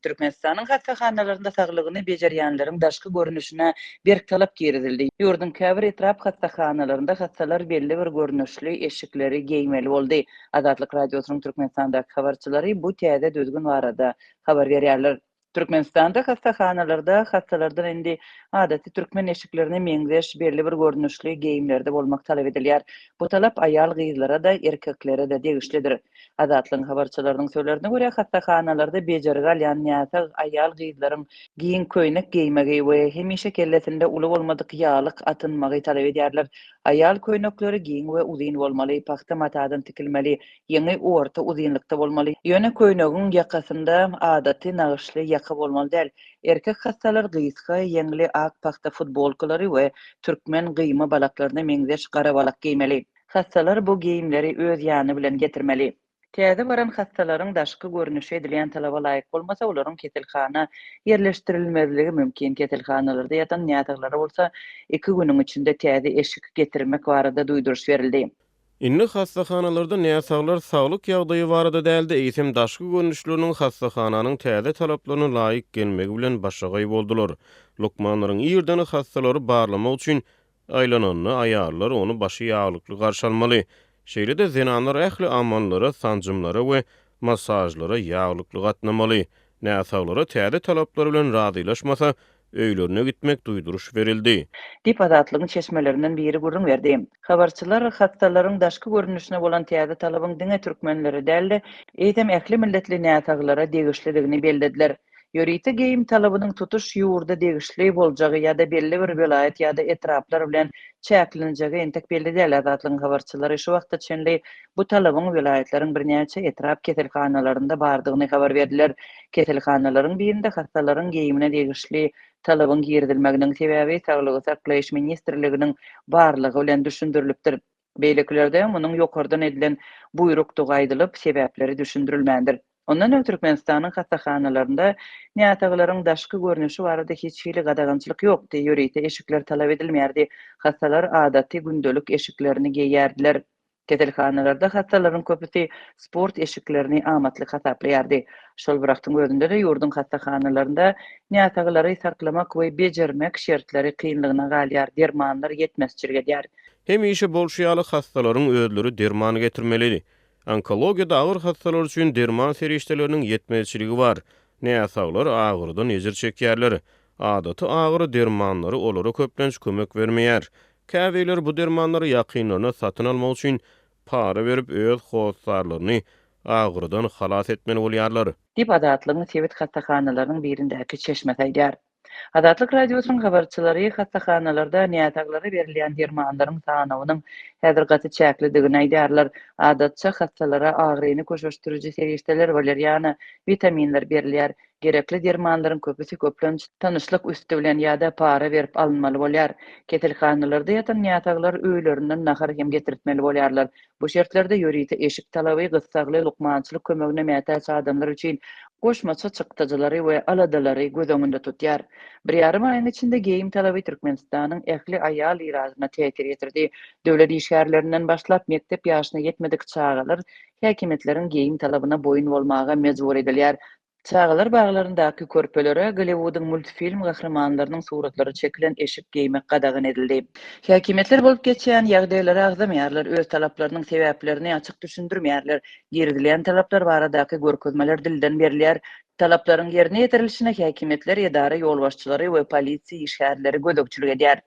Türkmenistanyň hassahanalarynda saglygyny bejerýänleriň daşky görnüşine berk talap girizildi. Ýurduň käbir etrap hassahanalarynda hassalar belli bir görnüşli eşikleri geýmeli boldy. Azatlyk Radiosynyň Türkmenistandaky habarçylary bu täze düzgün barada habar berýärler. Türkmenistanda hassahanalarda hassalardan indi adaty türkmen eşiklerine meňzeş belli bir görnüşli geýimlerde bolmak talap edilýär. Bu talap aýal-gyzlara-da, erkeklere-de degişlidir. Azatlygyň habarçylarynyň sözlerine görä, hassahanalarda bejergi alýan näsag aýal-gyzlaryň giň köýnek geýmegi we hemişe kellesinde uly bolmadyk ýaglyk atynmagy talap edýärler. Aýal köýnekleri giň we uzyn bolmaly, pagta matadan tikilmeli, ýeňi orta uzynlykda bolmaly. Ýöne köýnegiň ýakasynda adaty nagyşly ýaka bolmaly däl. Erkek hassalar gysga ýeňli ak pagta futbolkalary we türkmen gyýma balaklaryna meňzeş gara balak geýmeli. Hassalar bu geýimleri öz ýany bilen getirmeli. Täze baran hassalaryň daşky görnüşi edilýän talaba laýyk bolmasa, olaryň keselhana ýerleşdirilmezligi mümkin. Keselhanalarda ýatan näsaglara bolsa iki günüň içinde täze eşik getirmek barada duýduryş berildi. Indi hassahanalarda näsaglar saglyk ýagdaýy barada däl-de, eýsem daşky görnüşleriniň hassahananyň täze talaplaryna laýyk gelmegi bilen başagaý boldular. Lukmanlaryň irden hassalary barlamak üçin Aýlananda aýallar ony başy ýaglykly garşy almaly. Şeýle-de zenanlar ähli amallara, sanjymlara we massažlara ýaglykly gatnamaly. Näsaglara täze talaplar bilen razylaşmasa, öýlerine gitmek duýduryş berildi. Diýip, Azatlygyň çeşmelerinden biri gürrüň berdi. Habarçylar hassalaryň daşky görnüşine bolan täze talabyň diňe türkmenlere däl-de, eýsem ähli milletli näsaglara degişlidigini bellediler. Ýörite geýim talabynyň tutuş ýurda degişli boljagy ýa-da belli bir welaýat ýa-da etraplar bilen çäklenjegi entek belli däl. Azatlygyň habarçylary şu wagta çenli bu talabyň welaýatlaryň birnäçe etrap keselhanalarynda bardygyny habar berdiler. Keselhanalaryň birinde hassalaryň geýimine degişli talabyň girizilmeginiň sebäbi Saglygy saklaýyş ministrliginiň barlagy bilen düşündirilipdir. Beýlekilerde munuň ýokardan edilen buýrukdygy aýdylyp, sebäpleri düşündirilmändir. Ondan öň Türkmenistanyň hassahanalarynda näsaglaryň daşky görnüşi barada hiç hili gadagançylyk ýokdy, ýörite eşikler talap edilmeýärdi, hassalar adaty gündelik eşiklerini geýýärdiler. Keselhanalarda hassalaryň köpüsi sport eşiklerini amatly hasaplaýardy. Şol bir wagtyň özünde-de ýurduň hassahanalarynda näsaglary saklamak we bejermek şertleri kynlygyna galýar, dermanlar ýetmezçilik edýär. Hemişe bolşy ýaly hassalaryň özleri derman getirmeli. Onkologiýada agyr hassalar üçin derman serişdeleriniň ýetmezçiligi bar. Näsaglar agyrydan ejir çekýärler. Adaty agyry dermanlary olara köplenç kömek bermeýär. Käbirleri bu dermanlary ýakynlaryna satyn almak üçin para berip öz hossarlaryny agyrydan halas etmeli bolýarlar. Diýip, Azatlygyň sebit hassahanalarynyň birindäki çeşmesi aýdýar. Azatlyk Radiosynyň habarçylary hassahanalarda näsaglara berilýän dermanlaryň sanawynyň häzir gaty çäklidigini aýdýarlar. Adatça, hassalara agyryny köşeşdiriji serişdeler, waleriana, witaminler berilýär. Gerekli dermanlaryň köpüsi köplenç tanyşlyk üsti bilen ýa-da para berip alynmaly bolýar. Keselhanalarda ýatan näsaglar öýlerinden nahar hem getirtmeli bolýarlar. Bu şertlerde ýörite eşik talaby gyssagly lukmançylyk kömegine mätäç adamlar üçin goşmaça çykdajylary we aladalary göz öňünde tutýar. Bir ýarym aýyň içinde geýim talaby Türkmenistanyň ähli aýal ilatyna täsir ýetirdi. Döwlet işgärlerinden başlap, mekdep ýaşyna ýetmedik çagalar häkimiýetleriň geýim talabyna boýun bolmaga mejbur edilýär. Çagalar baglaryndaky körpelere Golliwudyň multfilm gahrymanlarynyň suratlary çekilen eşik geýmek gadagan edildi. Häkimiýetler bolup geçýän ýagdaýlary agzamaýarlar, öz talaplarynyň sebäplerini açyk düşündirmeýärler. Girizilýän talaplar baradaky görkezmeler dilden berilýär. Talaplaryň ýerine ýetirilişine häkimiýetler, edara ýolbaşçylary we polisiýa işgärleri gözegçilik edýär.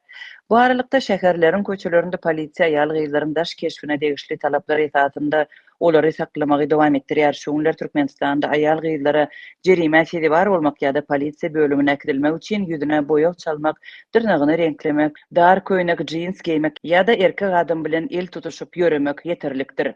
Bu aralykda, şäherleriň köçelerinde polisiýa aýal-gyzlaryň daş keşbine degişli talaplar esasynda olary saklamagy dowam etdirýär. Şu günler Türkmenistanda aýal-gyzlara jerimä sezewar bolmak ýa-da polisiýa bölümine äkidilmek üçin ýüzüne boýag çalmak, dyrnagyny reňklemek, dar köýnek, jins geýmek ýa-da erkek adam bilen el tutuşyp ýöremek ýeterlikdir.